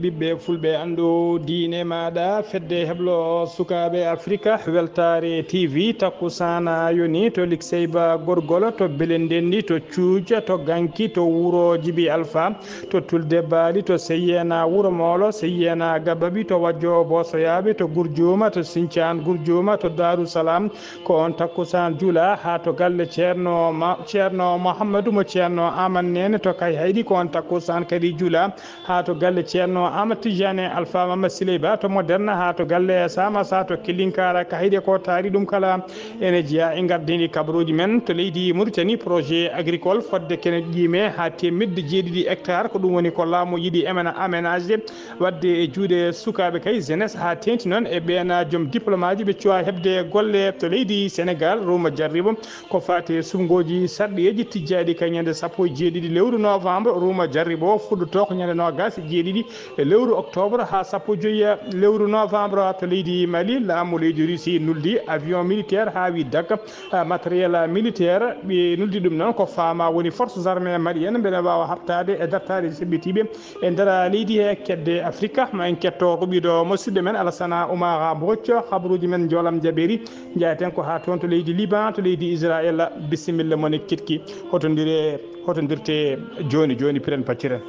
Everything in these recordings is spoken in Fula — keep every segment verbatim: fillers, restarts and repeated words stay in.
Ɓiɓɓe fulɓe, anndu diine maaɗa. Fedde heblo sukaaɓe Afrika, Weltaare T V, takkusaana yoni to Likseyba Gorgol, to Belendenndi, to Cuuca, to Ganki, to Wuro Jibi Alfa, to Tulde Baali, to Seyyeena Wuro Moolo, Seyyeena Gababi, to Wajjo Boosoyaaɓe, to Gurjuuma, to Sincaan Gurjuuma, to Daaru Salaam. Ko on takkusaan jula haa to galle Ceerno Ma-, Ceerno Muhammadu mo Ceerno Aman Neene to Kayhayɗi. Ko on takkusaan kadi jula haa to galle Ceerno Amat Tijane Alfa Mama Siley Ba to Moderne, haa to galle Sama Sa to Killinkara Kayhayɗi. Ko taari ɗum kala ene jeyaa e gardini kabaruuji men to leydi Mauritanie. Projet agricole fodde kene ƴiime haa teemedde jeeɗiɗi hectare, ko ɗum woni ko laamu yiɗi emena-, aménagé, waɗde e juuɗe sukaaɓe kay, jeunesse, haa teeŋti noon e ɓeen joom diplôme aji ɓe cuwa heɓde golle to leydi Sénégal. Ruuma jarribo ko faati e suɓngooji sarɗiyeeji tijjaaɗi ka ñande sappo e jeeɗiɗi lewru novembre. Ruuma jarribo fuɗɗotoo ko ñande noogaas e jeeɗiɗi e lewru octobre haa sappo e joyi lewru novembre to leydi Mali. Laamu leydi Russie nuldi avion militaire haa wi dakka, ah, matériel militaire. Ɓe nuldi ɗum noon ko faama woni forces armées maliennes mbeɗa waawa haɓtaade e dartaade seɓɓitiiɓe e nder leydi he kedde Afrika. Ma en ketto ko ɓiɗo musidɗo men Alassana Oumar Mbodj, habaruuji men njoolam jaɓeeri. Njahaten ko haa toon to leydi Liban, to leydi Israël. Bisimilla mon e kiɗki. Hotondire, hotondirte jooni jooni, piren pacciren.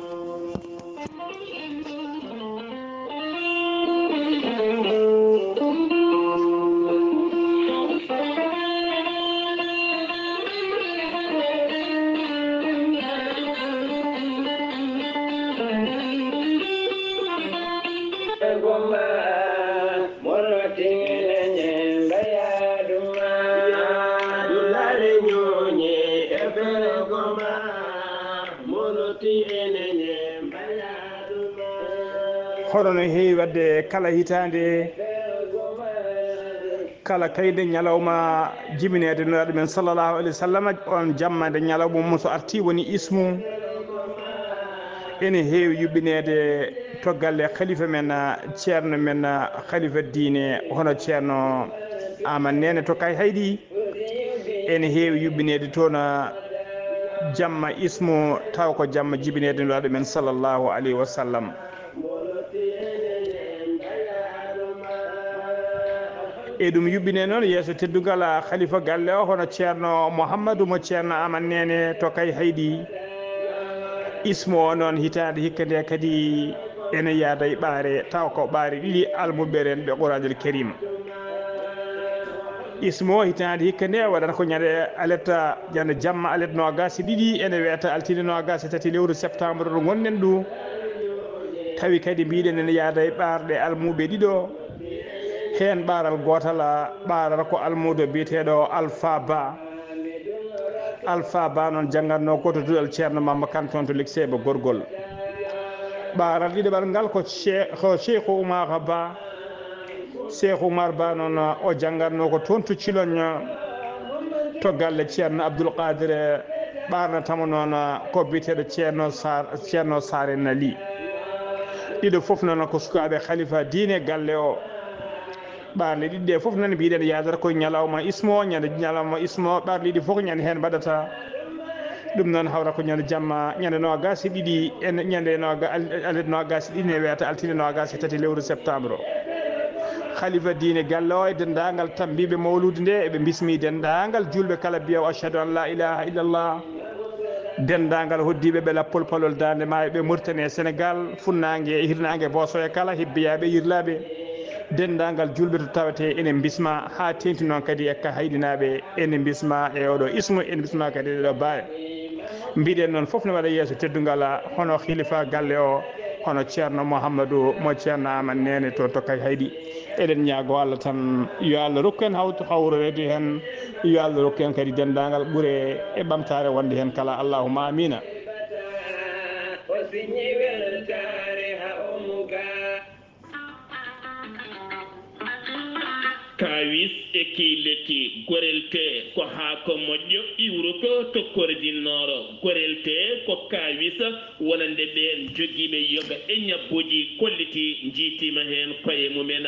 Hono no heewi waɗde kala hitaande, kala kayde ñalawma jibineede Nulaaɗo men sallallahu alaihi wa sallam, on jamma nde ñalawma mum so arti woni ismu. Ene heewi yuɓɓineede to galle khalifa men, ceerno men, khalifa diine, hono ceerno Aman Neene to Kayhayɗi. Ene heewi yuɓɓineede toon jamma ismu, taw ko jamma jibineede Nulaaɗo men sallallahu alaihi wa sallam. E ɗum yuɓɓinee noon yeeso teddungal khalifa galle o, hono ceerno Mouhammadu mo ceerno Aman Neene to Kayhayɗi. Ismu o noon hitaande hikka nde kadi ene yaada e ɓaare, taw ko ɓaare ɗiɗi almuɓɓe renɓe Quraanul Kariim. Ismu o hitaande hikka nde waɗata ko ñande aletta, ñande jamma alet noogaas e ɗiɗi, ene wiyata altine noogaas e tati lewru septembre ɗo ngonɗen ɗo. Tawi kadi mbiɗen ene yaada e ɓaarɗe almuɓe ɗiɗo. Heen ɓaaral gootal, ɓaaral ko almuudo biyeteeɗo Alpha Ba. Alpha Ba noon janngatnoo ko to duɗal ceerno Mamma Kan toon to Likseeba Gorgol. Ɓaaral ɗiɗaɓal ngal ko Che-, ko Cheikh Oumar Ba. Cheikh Oumar Ba noon o janngatnoo ko toon to Ciloñ to galle ceerno Abdoul Qadir. Ɓaarnata mo noon ko biyeteeɗo ceerno Sar, ceerno Sare Nali. Ɗiɗo fof noon ko sukaaɓe khalifa diine galle o. Ɓaarle ɗiɗi ɗe fof noon mbiɗen yaadata koye ñalawma ismo, ñande ñalawma ismo, ɓaarle ɗiɗi fof ñande heen mbaɗata. Ɗum noon hawra ko ñande jamma, ñande noogaas e ɗiɗi, e ñande nooga-, al-, alet noogaas e ɗiɗi ne wiyata altine noogaas e tati lewru septembre. Khalifa diine galle o e denndaangal tambiiɓe mawluudu nde, eɓe mbismi denndaangal juulɓe kala biyaw ashhadu an la ilaha illallah. Denndaangal hoddiiɓe ɓe lappol palol Daande Maayo ɓe Mauritanie e Sénégal, funnaange e hirnaange, boosoya kala, hebbiyaaɓe e yirlaaɓe. Denndaangal juulɓe to tawetee ene mbisma, haa teeŋti noon kadi e Kayhayɗinaaɓe ene mbisma e oɗo ismu, ene mbisma kadi e ɗo baare. Mbiɗen noon fof ne waɗa yeeso teddungal, hono khalifa galle o, hono ceerno Mouhamadou mo ceerno Aman Neene to, to Kayhayɗi. Eɗen ñaago Allah tan yo Allah rokku en hawtu hawroreede heen, yo Allah rokku en kadi denndaangal ɓure e ɓamtaare wonde heen kala. Allahumma amina. Kaawis e kii lekki, gorel tee ko haako moƴƴo iwruko to Corée du Nord. Gorel tee ko kaawis wonande ɓeen jogiiɓe yoga e ñabbuuji kollitii, njiytiima heen koye mumen.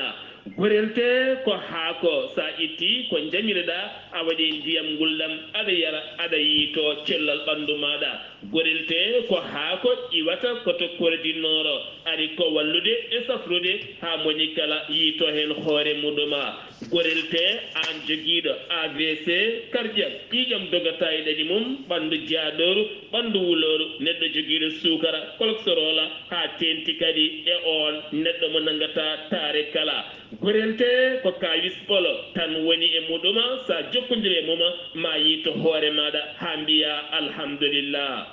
Gorel tee ko haako, so a ittii ko njamire ɗaa, a waɗii ndiyam ngulɗam, aɗa yara, aɗa yiytoo cellal ɓanndu maaɗa. Gorelte ko haako iwata koto Kore du Nord, ari ko wallude e safrude haa moni kala yiito heen hoore muɗuma. Gorelte, aan jogiiɗo A V C cardiaque, ƴiiƴam dogata e ɗaɗi mum, ɓanndu jaaɗooru, ɓanndu wulooru, neɗɗo jogiiɗo suukara, cholestérol, haa teeŋti kadi e oon neɗɗo mo nanngataa taare kala. Gorelte ko kaawis ɓolo tan woni e muɗuma, so a jokkondiri e mum, ma yiito hoore maaɗa haa mbiyaa alhamdulillah.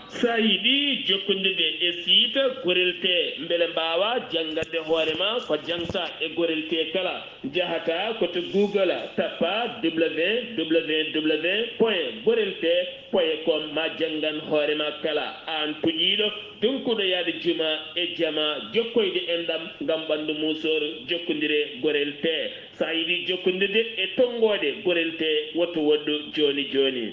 So a yiɗi jokkondirde e siita Gorelte mbele mbaawa janngande hoore ma ko jangta e Gorelte kala, njahata ko to Google, tappa www point gorelte point com, ma janngan hoore ma kala, aan puƴiiɗo, donkuɗo yahde juma e jama, jokkoyde enɗam ngam ɓanndu muusoor, jokkondire Gorelte. So a yiɗi jokkondirde e tonngoode Gorelte, woto woɗɗu jooni jooni.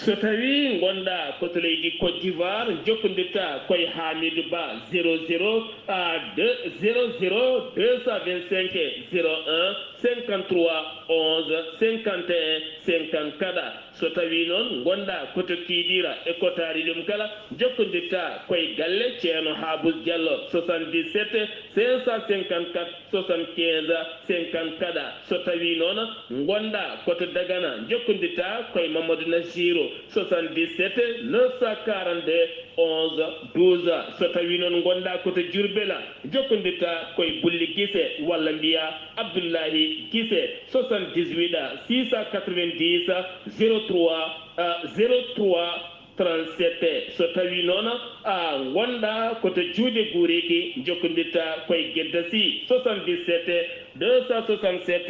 So tawii ngonɗaa ko to leydi Côte d'Ivoire, jokkondirta koye Hamidou Ba, zéro zéro, a, deux, zéro zéro deux cent vingt-cinq zéro un cinquante-trois onze cinquante et un cinquante-quatre. So tawii noon ngonɗaa ko to Kidira e kotaari ɗum kala, jokkondirta koye galle Ceerno Habous Diallo, soixante-dix-sept cinq cent cinquante-quatre soixante-quinze cinquante-quatre. So tawii noon ngonɗaa ko to Dagana, jokkondirta koye Mamadou Nassirou, soixante-dix-sept neuf cent quarante-deux onze douze. So tawii noon ngonɗaa ko to Diourbel, jokkondirta koye Bulli Gise walla mbiyaa Abdoulahi Gise, soixante-dix-huit six cent quatre-vingt-dix zéro trois, euh, zéro trois trente-sept. So tawii noon a ngonɗaa ko to Juuɗe Guuriki, jokkondirta koye Gedda Sy, soixante-dix-sept deux cent soixante-sept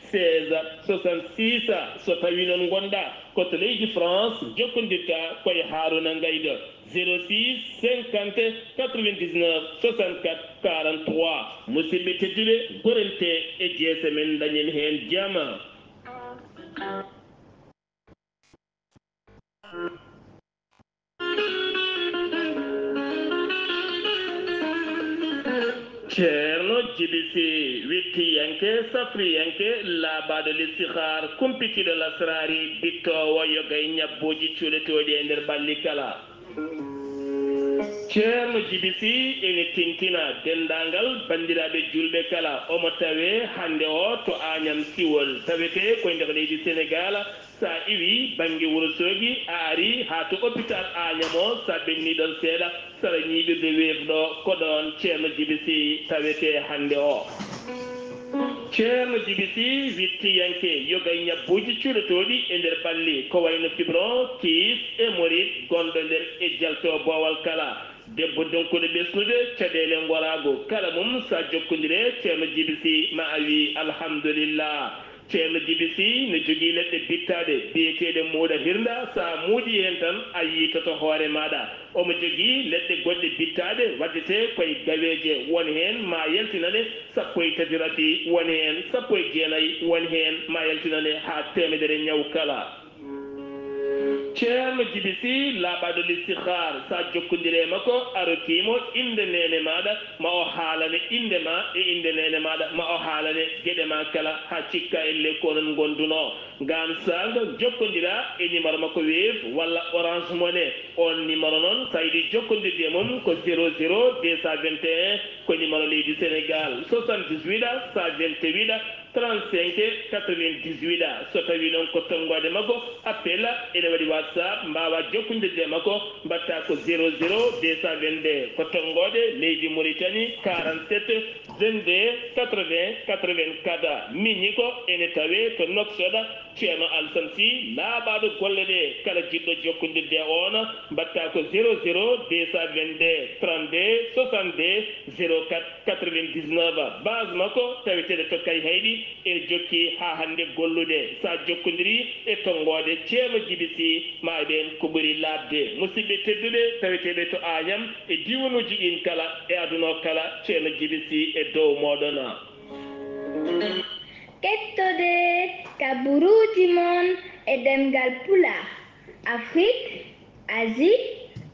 seize soixante-six. So tawii noon ngonɗaa ko to leydi France, jokkondirta koye Harouna Ngaïdo, zéro six cinquante quatre-vingt-dix-neuf soixante-quatre quarante-trois. Musidɓe tedduɓe, Gorelte e G S M en, dañen heen jama. Ceerno Jibi Sy, wittiyanke, safriyanke, laaɓaaɗo listihaar, kumpitiiɗo lasraari, bittoowo yoga e ñabbuuji cuuɗotooɗi e nder ɓalli kala. Ceerno Jibi Sy ene tintina denndaangal banndiraaɓe juulɓe kala. Omo tawee hannde o to Aañam Siwol, tawetee ko e nder leydi Senegaal. So a iwii bannge Wuro Soogi, a arii haa to opitaal Aañam o, so a ɓennii ɗoon seeɗa, sara ñiiɓirde weefɗo, ko ɗoon Ceerno Jibi Sy tawetee hannde o. Ceerno Jibi Sy, wittiyanke yoga e ñabbuuji cuuɗotooɗi e nder ɓalli, ko wayno fibron, kiis, hémorroïde, gonɗo nder e jalto boowal kala. Debbo donkuɗo ɓesnude caɗeele ngoraagu kala mum, so a jokkondire Ceerno Jibi Sy, ma a wii alhamdulillah. Ceerno Jibi Sy ne jogii leɗɗe bittaaɗe biyeteeɗe muuɗa hirnda, so a muuɗii heen tan a yiitoto hoore maaɗa. Omo jogii leɗɗe goɗɗe bittaaɗe waɗetee koye gaweeje, won heen ma yaltinane sappo e tati rafi, won heen sappo e jeenayi, won heen ma yaltinane haa teemedere ñaw kala. Ceerno Jibi Sy, laaɓaaɗo listihaar, so a jokkondire e makko, a rokkii mo innde neene maaɗa, ma o haalane innde ma e innde neene maaɗa, ma o haalane geɗe ma kala, haa cikka ellee ko onon ngondunoo. Ngam saanga, jokkondiraa e nimaro makko Wave walla Orange Money. Oon nimaro noon, so a yiɗi jokkondirde e mum, ko zéro zéro deux cent vingt et un, ko nimaro leydi Senegaal, soixante-dix-huit cent vingt-huit trente-cinq quatre-vingt-dix-huit. So tawii noon ko tonngoode makko, appel, ene waɗi WhatsApp, mbaawaa jokkondirde e makko, mbaɗtaa ko zéro zéro deux cent vingt-deux, ko tonngoode leydi Mauritanie, quarante-sept vingt-deux quatre-vingts quatre-vingt-quatre. Miñi ko ene tawee to Nouakchott, Ceerno Alsan Sy, laaɓaaɗo golle ɗe, kala jiɗɗo jokkondirde e oon, mbaɗtaa ko zéro zéro deux cent vingt-deux trente-deux soixante-deux zéro quatre quatre-vingt-dix-neuf. Base makko taweteeɗo to Kayhayɗi, ene jokki haa hannde gollude. So a jokkondirii e tonngoode Ceerno Jibi Sy, ma a ɓeen ko ɓuri laaɓde. Musidɓe tedduɓe, taweteeɓe to Aañam e diiwanuuji ɗiin kala e aduna o kala, Ceerno Jibi Sy e dow mooɗon. Kettode kaburuuji mon e ɗemngal Pulaar, Afrik, Asie,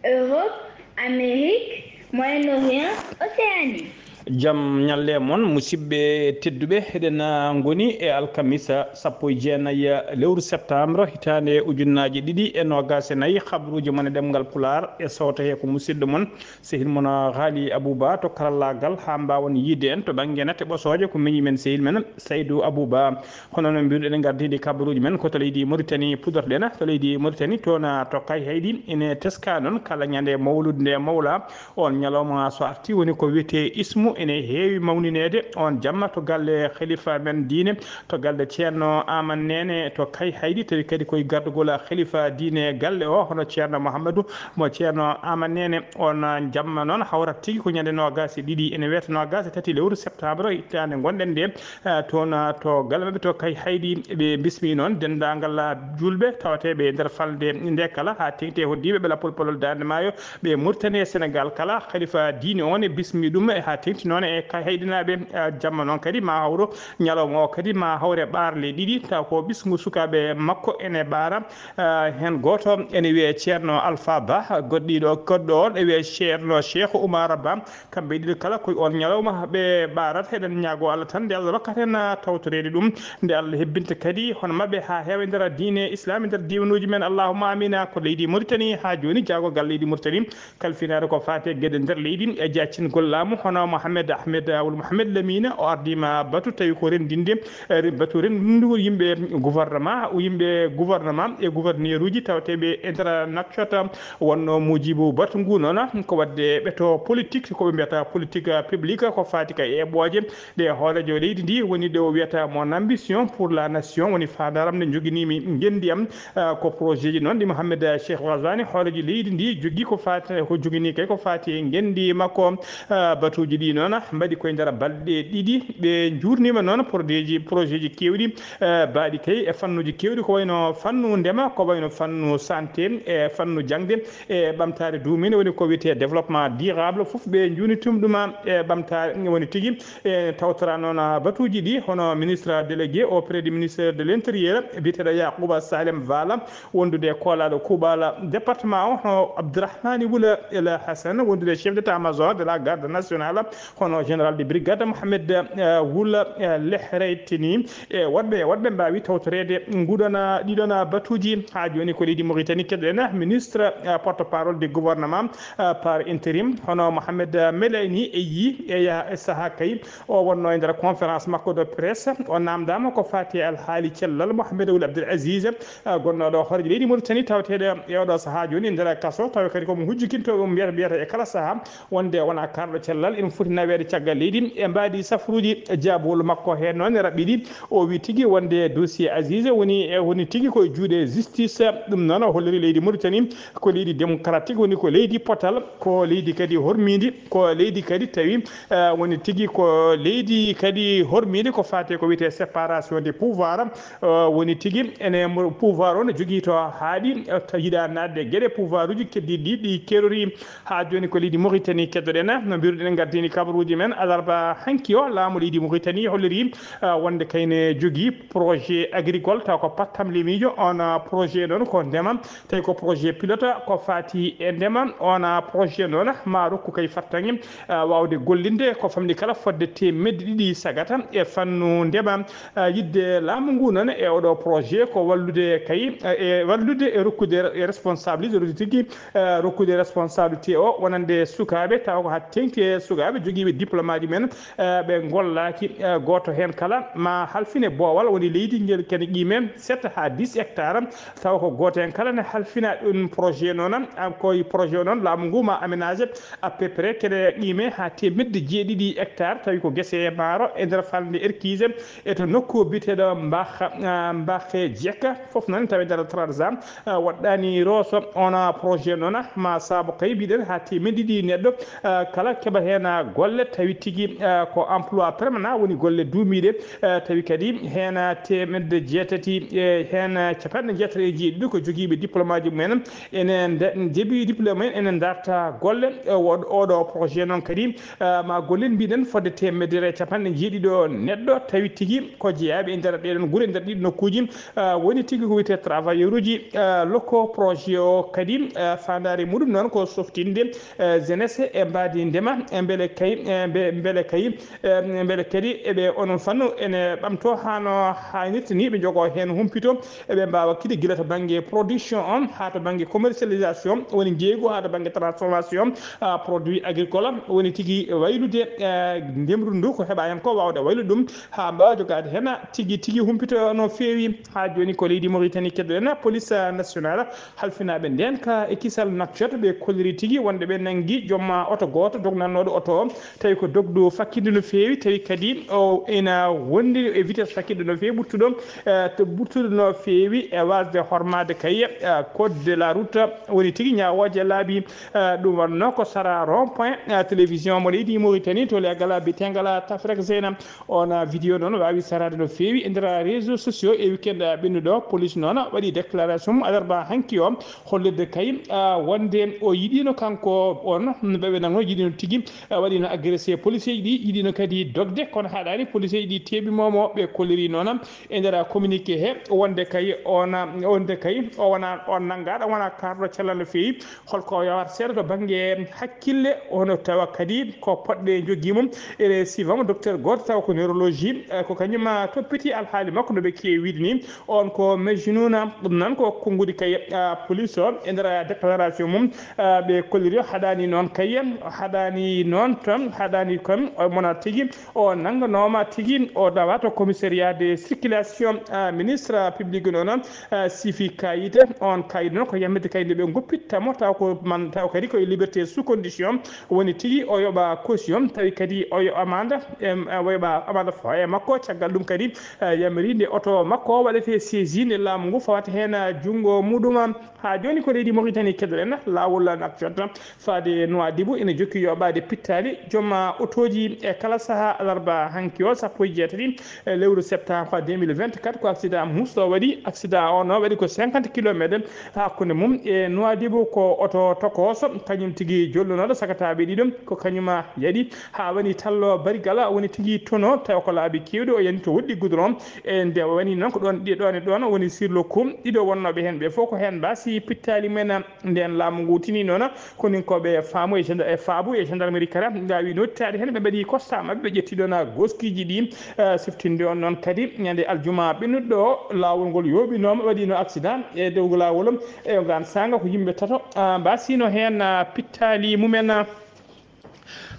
Europe, Amérique, Moyen-Orient, Océanie. Jam ñalle mon, musidɓe tedduɓe. Eɗen, ah, ngoni e alkamisa sappo e jeenayi lewru septembre, hitaande ujunnaaji ɗiɗi e noogaas e nayi. Habruuji mon e ɗemngal Pulaar e sowta he ko musidɗo mon, sehil mon, ah, Haali Abuba to karallaagal, haa mbaawen yiide en to bannge nate ɓosooje ko miñi men sehil men Saydu Abuba. Hono no mbiruɗen, en ngardiiɗi kabaruuji men ko to leydi Mauritanie puɗɗorɗen. To leydi Mauritanie, toon, ah, to Kayhayɗi, ene teska noon kala ñande mawlude nde mawla, on ñalawma so arti woni ko wiyetee ismu ene heewi mawnineede on jamma to galle khalifa men diine, to galle Ceerno Aman Neene to Kayhayɗi, tawi kadi koye gardugol khalifa diine galle o, hono Ceerno Mouhamadou mo Ceerno Aman Neene. On jamma noon hawrat tigi ko ñande noogaas e ɗiɗi, ene wiyata noogaas e tati lewru septembre hitaande ngonɗen nde, eh, toon, eh, to galle maɓɓe to Kayhayɗi. Ɓe bismi noon denndaangal, ah, juulɓe tawateeɓe e nder falnde nde kala, haa teŋti e hoddiiɓe ɓe lappol polol Daande Maayo, ɓe Mauritanie e Sénégal kala. Khalifa diine on e bismi ɗum e haa teŋti noon e Kayhayɗinaaɓe, ah, jamma noon kadi ma hawro ñalawma o kadi ma hawre ɓaarle ɗiɗi, taw ko ɓisngu sukaaɓe makko ene ɓaara. Ah, heen gooto ene wiyee Ceerno Alpha Ba, goɗɗiiɗo, goɗɗo on e wiyee Ceerno Cheikh Oumar Ba. Kamɓe ɗiɗo kala koye on ñalawma ɓe ɓaarata. Eɗen ñaago Allah tan nde Allah rokkat en, ah, tawtoreede ɗum, nde Allah hebbinta kadi hono maɓɓe haa heewa e nder diine Islam e nder diiwanuuji men. Allahumma amina. Ko leydi Mauritanie haa jooni, jaagorgal leydi Mauritanie kalfinaade ko faati e geɗe nder leydi e jaccingol laamu, hono Mohamed Ahmed Wul Mohamed Lamine, o ardiima batu tawi ko renndinde, eh, batu renndugol yimɓe gouvernement, yimɓe gouvernement e gouverneur uji tawateeɓe e nder Nouakchott, wonno muujibu batu ngu noon ko waɗde ɓeto politique, ko ɓe mbiyata politique publique, ko faati ka eɓɓooje ɗe hooreejo leydi ndi woni ɗo wiyata mon ambition pour la nation, woni faandaram nde joginimi ngenndi am. Ah, ko projet ji noon ɗi Mohamed Cheikh Ghazouani, hooreejo leydi ndi, jogii ko faati, ko jogini kay ko faati e ngenndi makko. Ah, batuuji ɗi noon mbaɗi koye nder balɗe ɗiɗi. Ɓe njuurnima noon projet ji, projet ji keewɗi, eh, baaɗi kay e fannuuji keewɗi, ko wayno fannu ndema, ko wayno fannu santé, e fannu jaŋde, e ɓamtaare duumiinde, woni ko wiyetee développement durable. Fof ɓe njuurnituma ɗum e ɓamtaare, woni tigi e tawtora noon batuuji ɗi, hono ministre délégué auprès du ministère de l'Intérieur, biyeteeɗo Yacouba Salem Valla, wondude e koolaaɗo kuuɓal département o, hono Abdourahmani Wula El Hassane, wondude chef d'état-major de la garde nationale, hono général de brigade Mohamed, eh, Wula, eh, Lehreytini, e woɗɓe, woɗɓe mbaawi tawtoreede nguɗon, ɗiɗon batuuji. Haa jooni ko leydi Mauritanie keɗoɗen, ministre, eh, porte-parole du gouvernement, eh, par intérim, hono Mohamed Melayni e yi e yaha e sahaa kay o wonno e nder conférence makko de presse, o naamndaama ko faati e alhaali cellal Mohamed Wul Abdel Aziz, eh, gonnooɗo hooreejo leydi Mauritanie, tawateeɗo e oɗo sahaa jooni e nder kaso, tawa kadi ko mo hujjikintoo, ɗum mbiyata, mbiyata e kala sahaa wonde wona karɗo cellal, ina foti naweede caggal leydi e mbaadi safruuji. Jaabawol makko heen noon ne raɓɓiɗi, o wi tigi wonde dossier Aziz woni, e woni tigi ko e juuɗe justice. Ɗum noon o holliri leydi Mauritanie ko leydi démocratique, woni ko leydi potal, ko leydi kadi hormiindi, ko leydi kadi tawi, eh, woni tigi ko leydi kadi hormiindi ko faati ko wiyetee séparation des pouvoirs. Eh, woni tigi ene mo-, pouvoir o ne jogii to haaɗi, eh, to yiɗa naatde geɗe pouvoir uji keddiiɗi ɗi, ɗi kerori. Haa jooni ko leydi Mauritanie keɗoɗen, no mbiruɗen, gardini kabaruuji men alarba hanki o. Laamu leydi Mauritanie holliri, ah, wonde kayne jogii projet agricole, taw ko pattam lemiijo. On, ah, projet noon ko ndema, tawi ko projet pilote ko faati e ndema. On, ah, projet noon ma rokku kay fartaŋŋe, ah, waawde gollinde ko famɗi kala fodde teemedde ɗiɗi sagata e fannu ndema. Ah, yidde laamu ngu noon e oɗo projet ko wallude kay, eh, e wallude e rokkude e responsabilité, rokkude tigi, eh, rokkude responsabilité o wonande sukaaɓe, tawa ko haa teŋti e sukaaɓe jogiiɓe diplôme aji men, eh, ɓe ngollaaki, eh, gooto heen kala ma halfine boowal woni leydi ngel kene qiime sept haa dix hectares, tawa ko gooto heen kala ne halfina ɗum projet noon, am, ko projet noon laamu ngu ma aménagé à peu près kene qiime haa teemedde jeeɗiɗi hectares, tawi ko gese maaro e nder falnde Erkise, e to nokku biyeteeɗo Mbakh-, ah, Mbakhe Jekka, fof noon tawi nder Trarza, ah, waɗɗani Rosso. On projet noon ma saabu kay mbiɗen haa teemedde ɗiɗi neɗɗo, ah, kala keɓa heen golle, tawi tigi, ah, ko emploi permanent woni golle duumiiɗe, ah, tawi kadi heen teemedde jeetati e heen capanɗe jeetati e jeeɗiɗo ko jogiiɓe diplôme aji mumen. Ene nda-, njeeɓi diplôme en, ene ndarta golle. E wo-, oɗo projet noon kadi, ah, ma gollen mbiɗen fodde teemedere e capanɗe jeeɗiɗo neɗɗo, tawi tigi ko jeyaaɓe e nder ɗeɗon gure, e nder ɗiɗi nokkuuji, ah, woni tigi ko wiyetee travailleur uji, ah, locaux. Projet o kadi, ah, faandaare muɗum noon ko softinde, ah, jeunesse e mbaadi ndema, e mbele kay e, mbe-, mbele kay, e, mbele kadi eɓe onon fannu ene ɓamto hano haanirta ni, ɓe njogoo heen humpito, eɓe mbaawa kadi gila to bannge production on haa to bannge commercialisation, woni njeeygu haa to bannge transformation, a, produit agricole, woni tigi waylude, e, ndemru ndu ko heɓa heen ko waawde waylude ɗum haa mbaawa jogaade heen tigi tigi humpito no feewi. Haa jooni ko leydi Mauritanie keddoɗen police nationale halfinaaɓe ndeen ka e kisal Nouakchott, ɓe kolliri tigi wonde ɓe nanngi joom oto gooto dognannooɗo oto o, tawi ko dogdu fakkinde no feewi, tawi kadi o ina wondi e vitesse fakkinde no feewi, ɓurtuɗo, eh, to ɓurtuɗo no feewi e wasde hormaade kay, eh, code de la route, woni tigi ñaawooje laabi, eh, ɗum wonno ko sara rond point, eh, télévision mo leydi Mauritanie to legal bitengal Tafrek Zeyna. On, ah, vidéo noon waawi saraade no feewi e nder réseaux sociaux e weekend, ah, ɓennuɗo. Police noon waɗi déclaration mum alarba hanki o, hollirde kay, ah, wonde o yiɗino kanko on, ɓe ɓe nangno yiɗino tigi, ah, waɗino agressé policier ji ɗi, yiɗino kadi dogde, kono haɗani policier ji ɗi teeɓi momo. Ɓe kolliri noon e nder communiqué he wonde kay on, wonde kay o wona on nanngaɗo, wona karɗo cellal no feewi. Holko o yawata seeɗa to bannge hakkille, ono tawa kadi ko poɗɗe jogii mum. Ene sifa mo docteur gooto tawa ko neurologie, eh, ko kañum, ah, toppiti alhaali makko no ɓe keewi wiide ni. On ko Majnuna, ɗum noon ko konnguɗi kay, ah, police o e nder déclaration mum, ah, ɓe kolliri o haɗani noon kay, haɗani noon tan, haɗani kon o mona tigi, o nannganooma tigi, o dawa to commissariat de circulation, ah, ministre public noon, ah, sifi kayit. On kayit noon ko yammirde kayit nde ɓe ngoppitta mo, taw ko man, taw kadi ko e liberté sous condition, woni tigi o yoɓa caution, tawi kadi o yoɓa amande, em, o yoɓa amande fo e makko. Caggal ɗum kadi, eh, yamiri nde oto makko waɗete saisi nde laamu ngu fawata heen, eh, junngo muɗum. Haa jooni ko leydi Mauritanie keddoɗen, laawol Nouakchott faade Nouadhibou ina jokki yoɓaade pittaali joom otooji e kala sahaa alarba hanki o, sappo e jeetati e lewru septembre deux mille vingt-quatre. Ko accident musɗo waɗi. Accident o no waɗi ko cinquante kilomètres hakkunde mum e Nouadhibou. Ko oto tokoso kañum tigi jollunoɗo sakataaɓe ɗiɗo, ko kañum yaɗi haa woni tallo barigal, woni tigi tono, tawa ko laabi keewɗi o yani to woɗɗi goudron. E nde woni noon ko ɗon, ɗi-, ɗon e ɗon woni sirlo kum ɗiɗo wonnooɓe heen ɓe fof ko heen mbaasi pittaali mumen. Nden laamu ngu tini noon, koninkooɓe faamu e genda-, e faabu e gendarmerie kala ngaawi nodditaade heen. Ɓe mbaɗi constat maɓɓe, ɓe ƴetti ɗoon goskiiji ɗi, eh, siftinde on noon kadi ñande aljuma ɓennuɗo o, laawol ngol yooɓinooma, waɗiino accident e dow laawol. E ngaan saanga ko yimɓe tato, ah, mbaasino heen, ah, pittaali mumen.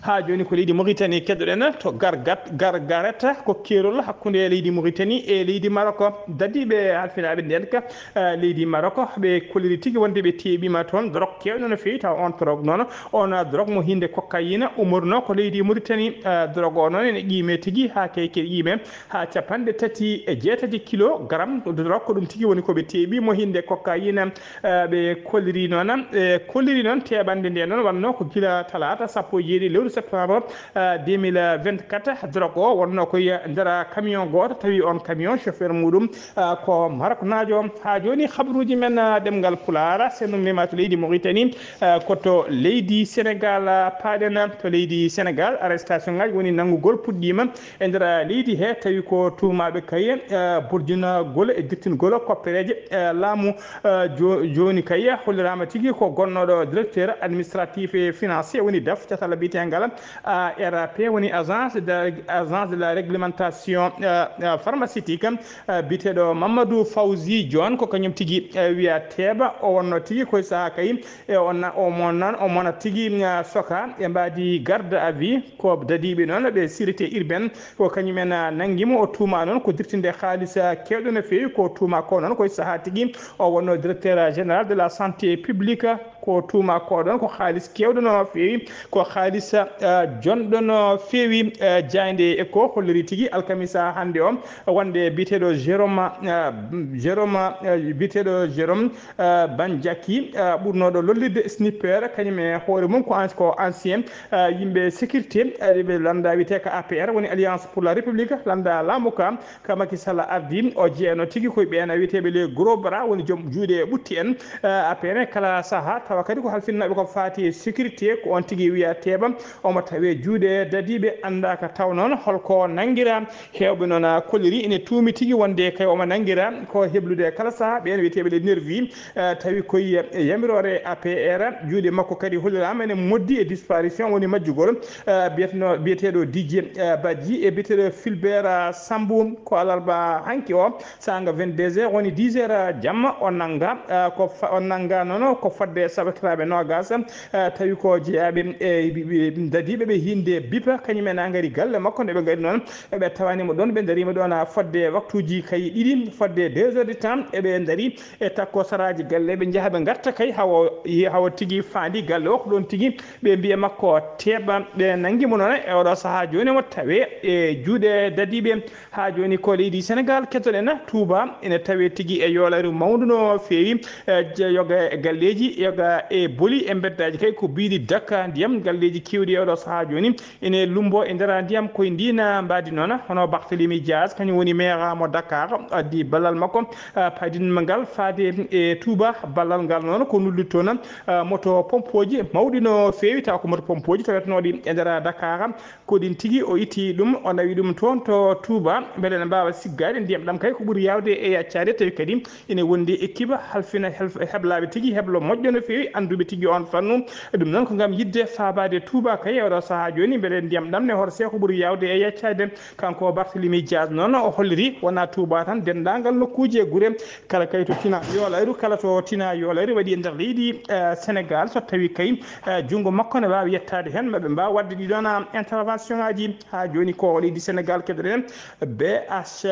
Haa jooni ko leydi Mauritanie keddoɗen to Gargat, Gargarata, ko keerol hakkunde leydi Mauritanie e leydi Maroc. Dadiiɓe halfinaaɓe ndeen ka, eh, leydi Maroc, ɓe kolliri tigi wonde ɓe teeɓiima toon drog keewɗo no feewi, tawa on drog noon, on drog mo hinde cocaïne, umorno ko leydi Mauritanie. Eh, drog o noon ene qiime tigi haa kayke qiime haa capanɗe tati e jeetati kilogram drog, ko ɗum tigi woni ko ɓe teeɓi mo hinde cocaïne. Eh, ɓe kolliri noon, ɓe kolliri noon teɓande nde noon wonno ko gila talaata sappo e jeeɗiɗi lewru septembre, eh, deux mille vingt-quatre. Drog o wonno ko e nder camion gooto, tawi on camion chauffeur muɗum, eh, ko Maroknaajo. Haa jooni habruuji men, eh, ɗemngal Pulaar, sen ummiima to leydi Mauritanie, eh, ko to leydi Sénégal, eh, paaɗen. To leydi Sénégal, arrestation ngaji woni nanngugol puɗɗiima e nder leydi he, tawi ko tuumaaɓe kay, eh, burjinagol e dirtingol koppereeje, eh, laamu, eh, jo-, jooni kay holliraama tigi ko gonnooɗo directeur administratif et financier, woni daf catal biyeteengal A R P, woni agence de, agence de la réglementation, eh, eh, pharmaceutique, eh, biyeteeɗo Mamadou Fawzi John, ko kañum tigi, eh, wiya teeɓa. O wonno tigi koye sahaa kay, e o na-, o mo nan-, o mona tigi, ah, soka e mbaadi garde à vue. Ko dadiiɓe noon ɓe sûreté urbaine, ko kañumen, ah, nanngi mo. O tuuma noon ko dirtinde haalis, ah, keewɗo no feewi. Ko tuuma ko noon koye sahaa tigi o wonno directeur général de la santé publique. Ko tuuma ko ɗoon ko haalis keewɗo no feewi, ko haalis, ah, jonɗo no feewi. Ah, jaaynde e ko holliri tigi alkamisa hannde o wonde biyeteeɗo Jérôme, ah, Jérôme, ah, biyeteeɗo Jérôme, ah, Bandiaki, ah, ɓurnooɗo lollirde Sniper, kañum e hoore mum ko an-, ko ancien, ah, yimɓe sécurité, ah, ɓe lannda wiyetee ko A P R, woni Alliance pour la République, lannda laamu ka, ka Macky Sall ardi, o jeeyano tigi koye ɓeen wiyeteeɓe les gros bras, woni joom juuɗe ɓutti en, ah, A P R kala sahaa taw Kadi ko halfinnaaɓe ko faati e sécurité, ko on tigi wiya Teeba, omo tawee juuɗe dadiiɓe, anndaaka taw noon holko nanngiraa. Heewɓe noon a kolliri ene tuumi tigi wonde kay omo nanngiraa ko heblude kala sahaa ɓeen wiyeteeɓe les nervis, eh, tawi koye yamiroore A P R, juuɗe makko kadi holliraama ene moddi e disparition, woni majjugol, eh, biyetno-, biyeteeɗo Didier, eh, Badji e biyeteeɗo Fulbert, eh, Sambou. Ko alarba hanki o, saanga vingt-deux heures woni dix heures jamma, o nannga, eh, ko fa-, o nannga noon ko fodde saɓakiraaɓe noogas, eh, tawi ko jeyaaɓe e dadiiɓe ɓe hinnde bipa, kañum en a ngari galle makko, nde ɓe ngari noon, ɓe tawani mo ɗoon, ɓe ndariima ɗoon, ah, fodde waktuuji kay ɗiɗi, fodde deux heures de temps, eɓe ndari e takko saraaji galle, ɓe njaha ɓe ngarta kay, hawo, hawo tigi faandi galle o, ko ɗoon tigi ɓe mbiya makko Teeba, ɓe nanngi mo noon e oɗo sahaa jooni, mo tawee e juuɗe dadiiɓe. Haa jooni ko leydi Senegaal, kettoɗen Touba, ene tawee tigi e yoolaaru mawndu no feewi, eh, je-, yoga e galleeji, yoga e boli e mbeddaaji kay ko biiɗi dakka ndiyam, galleeji keewɗi e oɗo sahaa jooni ene lumbo e nder ndiyam. Koye ndiin mbaadi noon, hono Barthélémy Dias, kañum woni maire mo Dakar, addi ballal makko, ah, paydinma ngal faade e Touba. Ballal ngal noon ko nullude toon, ah, moto pompooji mawɗi no feewi, taw ko moto pompooji tawetnooɗi e nder Dakar, ko ɗiin tigi o itti ɗum, o nawi ɗum toon to Touba, mbele ene mbaawa siggaade ndiyam ɗam kay ko ɓuri yaawde e yaccaade, tawi kadi ene wondi e kiba halfina hel-, heblaaɓe tigi, heblo moƴƴo no feewi, annduɓe tigi on fannu. Ɗum noon ko ngam yiɗde faabaade Touba kay e oɗo sahaa jooni, mbele ndiyam ɗam ne horsee ko ɓuri yaawde e yaccaade. Kanko Barthélémy Dias noon o holliri wonaa Touba tan, denndaangal nokkuuji e gure kala kay to tina yoolayru, kala to tina yoolayru waɗi e nder leydi, eh, Senegaal, so tawi kay, eh, junngo makko ne waawi yettaade heen, maɓe mbaawa waɗde ɗii ɗoon, ah, intervention aji. Haa jooni ko leydi Senegaal keɗoɗen B H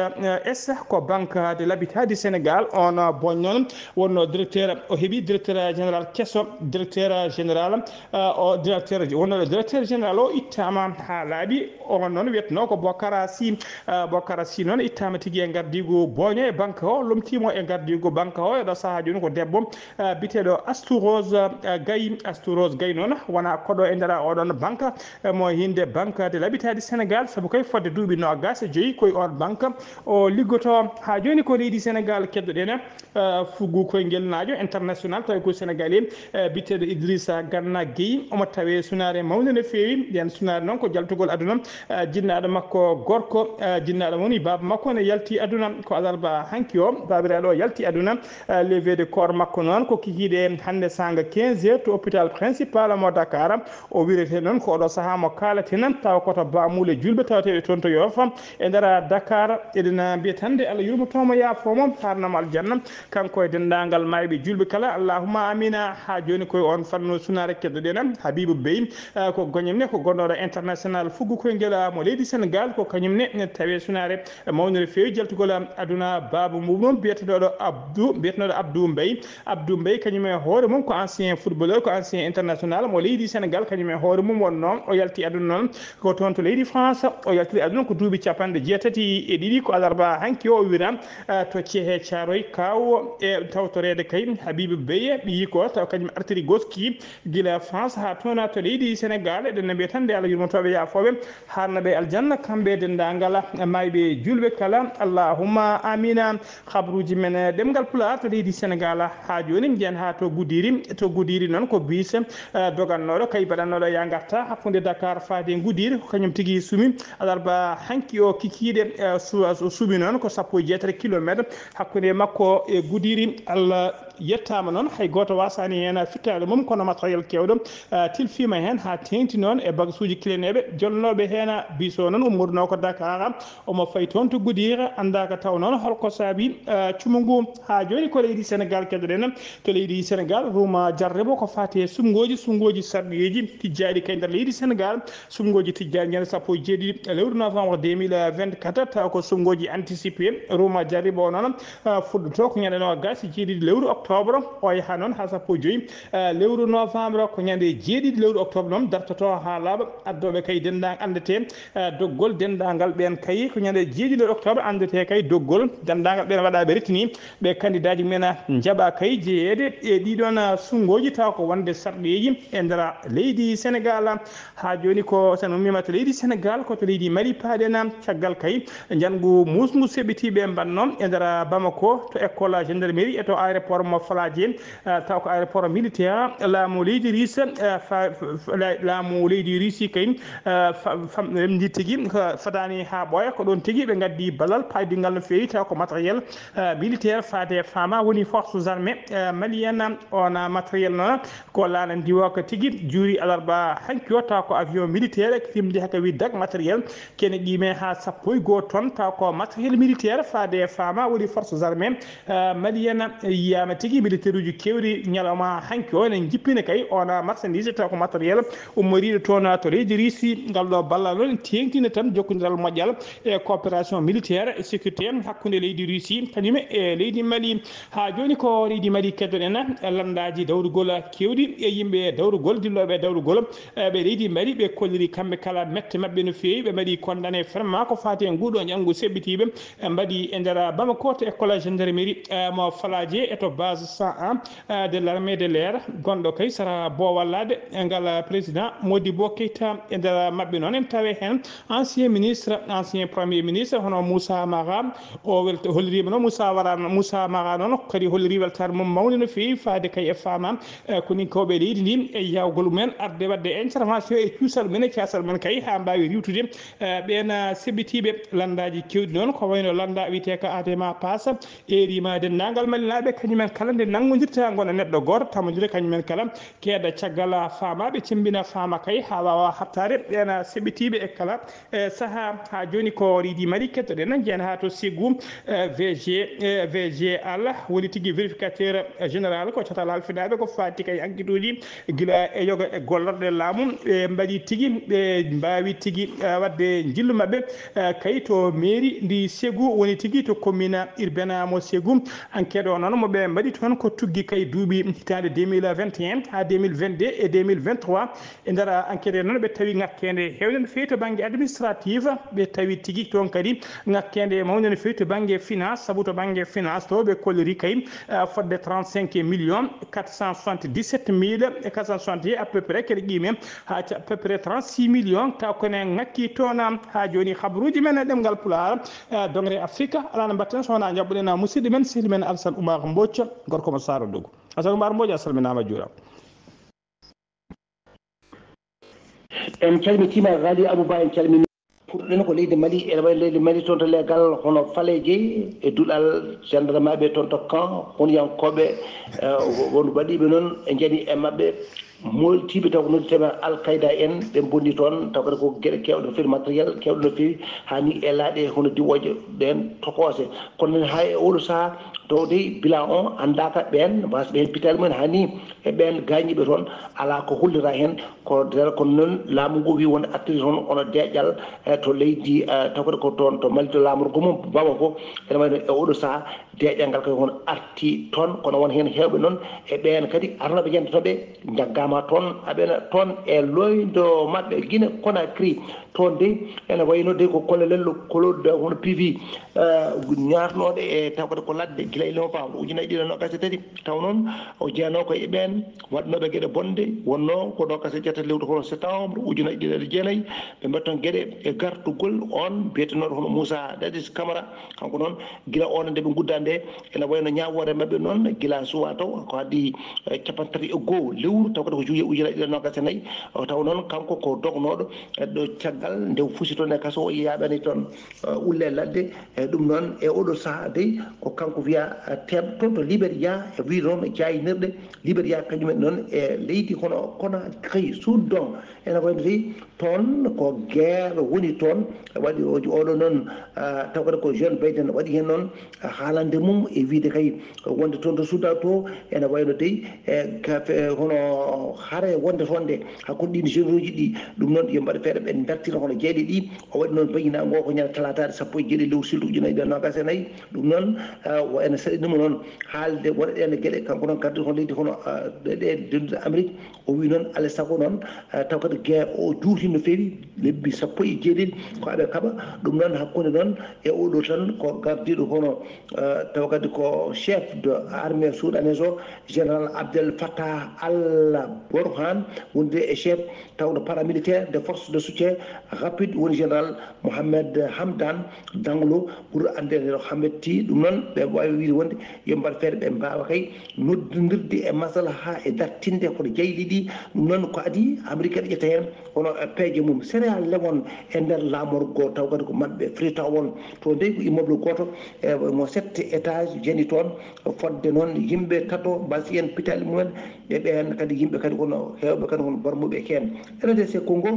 S, ko Banque de l'Habitat du Sénégal. On, ah, boñ noon wonno directeur, o heɓi directeur général keso, directeur général, ah, o directeur, wonno directeur général o ittaama haa laaɓi. On noon wiyetnoo ko Bokara Sy. Ah, Bokara Sy noon ittaama tigi e ngardiigu boño e banque o, lomtiimo e ngardiigu banque o. E ɗo sahaa jooni ko debbo, ah, biyeteeɗo Astou Rose, ah, Gaye. Astou Rose Gaye noon wonaa koɗo e nder oɗon banque, eh, mo hinnde Banque de l'Habitat du Sénégal, sabu kay fodde duuɓi noogaas e joyi koye on banque o liggotoo. Haa jooni ko leydi Senegaal keɗoɗen, eh, fuggu koyngel naajo international, tawi ko Senegalais, eh, biyeteeɗo Idrissa Gana Gueye, omo tawee sunaare mawnde no feewi. Nden sunaare noon ko jaltugol aduna, eh, jinnaaɗo makko gorko, eh, jinnaaɗo woni baaba makko ne yalti aduna ko alarba hanki o, baabiraaɗo o yalti aduna, eh, levée de corps makko noon ko kikiiɗe hannde saanga quinze heures to hôpital principal mo Dakar. O wirete noon ko oɗo sahaa mo kaalaten, tawa ko to Baamuule Juulɓe tawateeɓe toon to Yoof e nder Dakar. Eɗen mbiya tan nde Allah yurmoto mo, yaafo mo, haarna mo aljanna, kanko e denndaangal maayɓe juulɓe kala. Allahumma amina. Haa jooni koye on fannu sunaare keɗoɗen Habibou Bey, eh, ko kañum ne ko gonnooɗo international fuggu koyngel, ah, mo leydi Senegaal, ko kañum ne tawi sunaare mawnde no feewi jaltugol aduna. Baaba mum biyeteeɗo Abdou, biyeteeɗo Abdou Mbaye. Abdou Mbaye kañum e hoore mum ko ancien footballeur, ko ancien international mo leydi Senegaal, kañum e hoore mum wonnoo o yalti aduna noon ko toon to leydi France. O yaltiri aduna ko duuɓi capanɗe jeetati e ɗiɗi, ko alarba hanki o wira, eh, to Cehe Caaroy Kaaw e tawtoreede kay Habibou Beye, ɓiyi ko taw kañum artiri goski gila France haa toon to leydi Senegaal. Eɗen mbiya tan nde Allah yurmotooɓe yaafooɓe, haarna ɓe aljanna, kamɓe e denndaangal maayɓe juulɓe kala. Allahumma amina. Habruuji men, eh, ɗemngal Pulaar to leydi Senegaal haa jooni, njiyen haa to Gudiri. To Gudiri noon ko bus, eh, dogannooɗo kay baɗannooɗo yaa ngarta hakkunde Dakar faade Gudiri, ko kañum tigi sumi alarba hanki o kikiiɗe, eh, su-, su-, sumi noon ko sappo e jeetati kilomeetre hakkunde makko e Gudiri. Allah yettaama noon, hay gooto waasaani heen fittaade mum, kono matériel keewɗo, ah, tilfiima heen haa teeŋti noon e bagasuuji kilineeɓe jolnooɓe heen. Bus o noon ummorinoo ko Dakar, omo fayi toon to Gudiri, anndaaka taw noon holko saabi, ah, cumu ngu. Haa jooni ko leydi Senegaal keɗoɗen. To leydi Senegaal, ruuma jarribo ko faati e suɓngooji, suɓngooji sarɗiyeeji tijjaaɗi kay nder leydi Senegaal. Suɓngooji tijjaaɗi ñande sappo e jeeɗiɗi lewru novembre deux mille vingt-quatre, tawa ko suɓngooji anticipé. Ruuma jarribo o noon, ah, fuɗɗoto ko ñande noogaas e jeeɗiɗi lewru octobre, o yaha noon haa sappo e joyi, ah, lewru novembre, ko ñande jeeɗiɗi lewru octobre noon dartoto haa laaɓa. Addooɓe kay denndaangal anndete, ah, doggol denndaangal ɓeen kay ko ñande jeeɗiɗi lewru octobre anndete kay doggol denndaangal ɓeen waɗaaɓe retini ɓe kandidaaji mumen, ah, njaɓa kay jeyeede e ɗii ɗoon, ah, suɓngooji tawa ko wonde sarɗiyeeji e nder leydi Senegaal. Haa jooni ko sen ummiima to leydi Senegaal, ko to leydi Mali paaɗen, caggal kay njanngu muusngu seɓɓitii ɓe mbaɗnoo e nder Bamako, to école gendarmerie e to aéroport mo Falaje, eh, taw ko aéroport militaire laamu leydi Russe, eh, fa-, fa-, la-, laamu leydi Russie kay, eh, fa-, famɗere ndi tigi, ko fadaani haa ɓooya, ko ɗoon tigi ɓe ngaddi ballal paydingal no feewi, taw ko matériel, eh, militaire faade faama woni forces armées, eh, maliennes. On matériel noon ko laana ndiwooka tigi juuri alarba hanki o, taw ko avion militaire kirimdi haka wi dag matériel kene qiime haa sappo e goo tonnes, taw ko matériel militaire faade faama woni forces armées, eh, maliennes yiyaama tigi militaire uji keewɗi ñalawma hanki o ene jippina kay on marchandise taw ko matériel ummoriiɗo toon to leydi Russie. Ngal ɗo ballal noon teeŋtina tan jokkondiral moƴƴal e coopération militaire et sécurité hakkunde leydi Russie kañum e leydi Mali. Haa jooni ko leydi Mali keddoɗen lanndaaji dawrugol keewɗi e yimɓe dawrugol, dillooɓe dawrugol, eh, ɓe leydi Mali, ɓe kolliri kamɓe kala mette maɓɓe no feewi, ɓe mbaɗi condamné fermement ko faati e nguɗo ñalngu seɓɓitiiɓe, eh, mbaɗi e nder Bamako to école gendarmerie, eh, mo Falaje e to base cent un, eh, de l'armée de l'air, gonɗo kay sara Bowal Laaɓe, eh, ngal président Modibo Keita. E nder maɓɓe noon en tawe heen ancien ministre, ancien premier ministre hono Moussa Mara. O welta-, holliriima noon Moussa Wara-, Moussa Mara noon kadi holliri weltaare mum mawnde no feewi faade kay e faama, eh, koninkooɓe leydi ndi e yawgol mumen arde waɗde intervention e cuusal mumen e caasal mumen kay haa mbaawi riiwtude, eh, ɓeen, eh, seɓɓitiiɓe lanndaaji keewɗi noon ko wayno lannda wiyeteeka Adema Pass, erima denndaangal Malinaaɓe kañumen kala nde nanngondirta ngona neɗɗo gooto tamondire kañumen kala keeda caggal faamaaɓe cemmbina faama kay haa waawa haɓtaade ɓeen, eh, seɓɓitiiɓe e kala e saha haa jooni ko riidi Mali kettoɗen jeyan haa to Ségou, eh, V G, eh, V G Allah woni tigi vérificateur général ko catal halfinaaɓe ko faati kay enquête uji gila e yoga e gollorɗe laamu ɓe mbaɗi tigi ɓe mbaawi tigi, eh, waɗde njillu maɓɓe, eh, kay to mairie ndi Ségou woni tigi to commune urbaine mo Ségou. Enquête o noon mo ɓe mbaɗi toon ko tuggi kay duuɓi hitaande deux mille vingt et un haa deux mille vingt-deux e deux mille vingt-trois. E nder enquête noon ɓe tawi ŋakkeende heewde no feewi to bannge administratif, ɓe tawi tigi toon kadi ŋakkeende mawnde no feewi to bannge finance, sabu to bannge finance to ɓe kolliri kay, eh, fodde trente-cinq millions quatre cent soixante-dix-sept mille quatre cent soixante à peu près kene qiime haa à peu près trente-six millions, taw ko ene ŋakki toon. Haa jooni habruuji men e ɗemngal Pulaar, eh, dongre Afrika, alaa no mbaɗten so wonaa njaɓɓuɗen musidɗo men, sehil men Alassane Oumar Mbodj, gorko mo Saara Dogo. Alassane Oumar Mbodj, a salminaama, a juuraama. En calmitiima, Ghali Abou Ba, en calmini. Puɗɗoɗen ko leydi Mali, ene wayi leydi Mali toon to leegal, hono Faleeje, e duɗal gendarmaaɓe toon to camp, honiyankooɓe, eh, won waɗiiɓe noon, e njani e maɓɓe, mooltiiɓe taw ko noddeteeɓe Al Qaeda en, ɓe mbonni toon, taw kadi ko geɗe keewɗe no feewi, matériel keewɗo no feewi, haa ni e laaɗe hono diwooje ɗeen tokoose. Kono noon haa e oɗo sahaa, to dey bilan o anndaaka ɓeen, wasɓe heen pitaali mumen haa ni, e ɓeen gaañiiɓe toon, alaa ko hollira heen. Ko nder, kono noon laamu ngu wii wonde artiri toon ono deeƴal, eh, to leydi, eh, taw kadi ko toon to Mali to laamorgo mum Bamako. Ene wayi no e oɗo sahaa deeƴal ngal kadi hono arti toon, kono won heen heewɓe noon e ɓeen kadi arnooɓe jantotooɓe njaggaama toon, aɓena toon e looyndo maɓɓe Guinée Conakry. Toon dey ene wayi no dey ko kolonel Claude hono Pivi, eh, ñaarnooɗo e taw kadi ko ladde gila e Léopard ujunaaji ɗiɗi e noogaas e tati. Taw noon o jeyanoo ko e ɓeen waɗnooɓe geɗe bonɗe, wonnoo ko noogaas e jeetati lewru hono septembre ujunaaji ɗiɗi e jeenayi, ɓe mbaɗi toon geɗe e gartugol oon biyetenooɗo hono Moussa Dadis Camara. Kanko noon, gila oon nde ɓe nguddaa nde, ene wayi no ñaawoore maɓɓe noon, gila suwaa taw ko addi, eh, cappanɗe tati e goo lewru, taw kadi ko juillet ujunaaji ɗiɗi e noogaas e nayi. O taw noon, kanko ko dognooɗo, eh, ɗo caggal nde o fusi toon e kaso, o yaaɓani toon, eh, ulle ladde. E ɗum noon, e oɗo sahaa dey, ko kanko wiyaa, eh, teeɓ toon to Liberia, e wii noon jaayinirɗe Liberia, kañum en noon e leydi hono Conakry, Soudan, ene wayi no dey, toon ko guerre woni toon, waɗi o, oɗo noon, ah, taw kadi ko Joe Biden waɗi heen noon, ah, haalande mum e wiyde kay wonde toon to Soudan to, ene wayi no dey, e ka-, fe-, hono hare wonde toon nde hakkunde ɗiin généraux ji ɗi, ɗum noon yo mbaɗ feere ɓe dartina hono jeyɗe ɗi. O waɗi noon bayyinaango o ko ñande talaataare sappo e jeeɗiɗi lewru sulet ujunaaji ɗiɗi e noogaas e nayi. Ɗum noon, ah, o ene saɗinii mo noon haalde wonde ɗeen geɗe, kanko noon gardiiɗo hono leydi hono, ah, ɗe, ɗe denduɗe Amérique. O wii noon, alaa e sago noon, eh, taw kadi guerre o juuti no feewi, lebbi sappo e jeeɗiɗi ko aɓe kaɓa. Ɗum noon hakkunde noon e oɗo tan ko gardiiɗo hono, eh, taw kadi ko chef de armée soudanais o, général Abdel Fattah Al Burhan, wondude e chef tawɗo paramilitaire de force de soutien rapide, woni général Mohamed Hamdan Daglo, ɓurɗo anndeede ko Hamidti. Ɗum noon ɓe wawi wonde yo mbaɗ feere ɓe mbaawa kay noddondirde e masalaha e dartinde kono jeyɗi ɗi. Ɗum noon ko adii Amerikaaɓe ƴetta heen kono peeje mum. Sierra Leone e nder laamorgo taw kadi ko maɓɓe Freetown, to dey ko immeuble gooto e mo sept étage jeeni toon. Fodde noon yimɓe tato mbasi heen pitaali mumen, e ɓeen kadi yimɓe kadi kono heewɓe kadi kono barmuɓe heen. R D C Congo,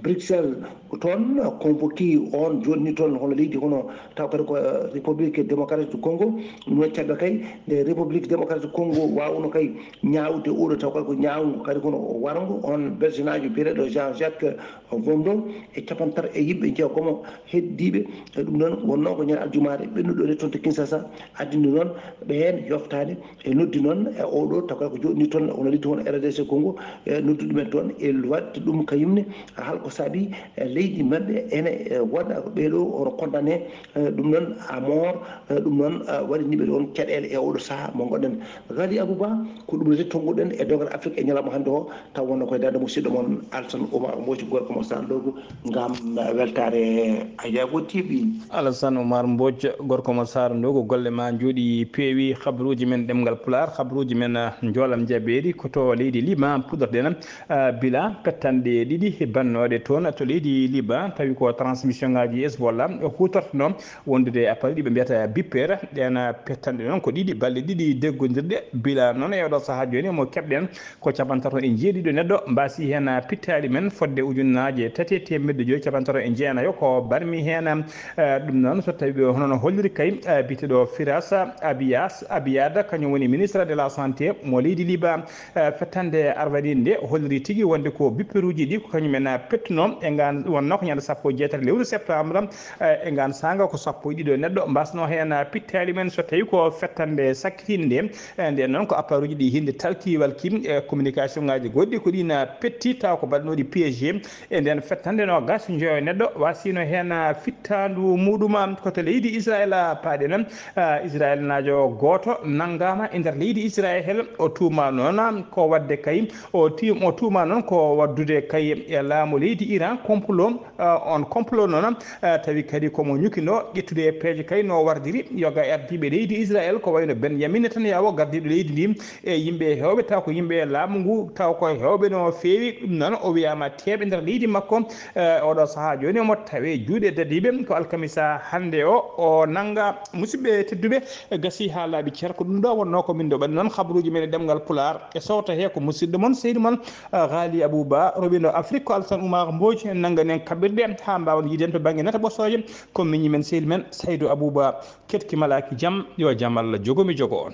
Bruxelles, ko toon convoqué on joɗni toon hono leydi hono taw kadi ko République Démocratique du Congo. Ɗum no caɓɓa kay nde République Démocratique du Congo waawno kay ñaawde oɗo taw kadi ko ñaawngo kadi kono warngo on belsinaajo biyeteeɗo Jean Jacques Vondo e capantato e yimɓe jeegomo heddiiɓe. E ɗum noon wonnoo ko ñande aljumaare ɓennuɗo nde toon to Kinshasa, addini noon ɓe heen yoftaade e noddi noon e oɗo taw kadi ko joɗni toon hono leydi hono R D C Congo. E noddu ɗumen toon e waɗde ɗum kayumne halko saabi e leydi maɓɓe ene e waɗa ko ɓeeɗo hono condamné. E ɗum noon à mort. E ɗum noon waɗi niɓe ɗoon caɗeele e oɗo saha mo ngonɗen. Ghali Abouba, ko ɗum rete tonguɗen e dogal Afrique e ñalawma hannde o, taw wonno koye darde musidɗo mon Alsan Oumar Mbodj, gorko mo Sar Ndogo, ngam weltaare Ayago T V. Alassane Oumar Mbodj, gorko mo Sar Ndogo, golle ma njooɗi peewi. Habruuji men ɗemngal Pulaar, habruuji men, ah, njoolam jabeeri ko to leydi Liban puɗorɗen, ah, bila pettanɗe ɗiɗi bannooɗe toon to leydi Liban, tawi ko transmission ngaji Hezbollah huutortono wondude e appareil ɗi ɓe mbiyata bipper. Ɗen, ah, pettanɗe noon ko ɗiɗi, balɗe ɗiɗi deggondirɗe, bila noon e oɗo sahaa jooni mo keɓɗen ko capantato e jeeɗiɗo neɗɗo mbasi heen pittaali men fodde ujunnaaje tati e teemedde joyi capantato e jeenayo ko barmi heen. Eh, ɗum noon so tawi hono no holliri kay, eh, biteɗo Firas Abiyas Abiyada, kañum woni ministre de la santé mo leydi Liba. Eh, fettande arwaniinde nde holliri tigi wonde ko bipperuuji ɗi ko kañum en pettuno e ngaan, wonno ko ñande sappo e jeetati lewru septembre. Eh, e ngaan saanga ko sappo e ɗiɗo neɗɗo mbasno heen pittaali men so tawi ko fettande sakkitiinde nde. E nden noon ko apparuuji ɗi hinde talki walki e communication ngaji goɗɗi ko ɗin petti taw ko mbaɗnooɗi piégé. E nden fettande no gas njoyo neɗɗo wasino heen fittaandu muɗum ko to leydi Israel paaɗe noon. Ah, Israel naajo gooto nangama e nder leydi Israel o tuuma noon ko wadde kay o ti-, o tuuma noon ko waddude kay e laamu leydi Iran complot. Ah, on complot noon, ah, tawi kadi komo ñukino ƴettude e peeje kay no wardiri yoga ardiiɓe leydi Israel ko wayno Benjamin Netanyahu gardiiɗo leydi ndi e yimɓe heewɓe taw ko yimɓe laamu ngu taw ko heewɓe no feewi. Ɗum noon o wiyama teeɓe nder leydi makko. Eh, oɗo sahaa jooni omo tawe juuɗe dadiiɓe ko alkamisa hannde o, o nanga. Musidɓe tedduɓe, gasi haa laaɓi cer ko ɗum ɗo wonno ko min doɓani noon habruuji men e ɗemngal Pulaar e sowto he ko musidɗo mon seydi mon Ghali Abouba, rowindo Afrique ko Alassane Oumar Mbodj nangani en kaɓirɗe haa mbaawen yiiden to bannge nata ɓosooje. Ko miñi men sehil men Saydou Abouba. Ketki malaaki jam, yo jam Allah jogo mi jogo on.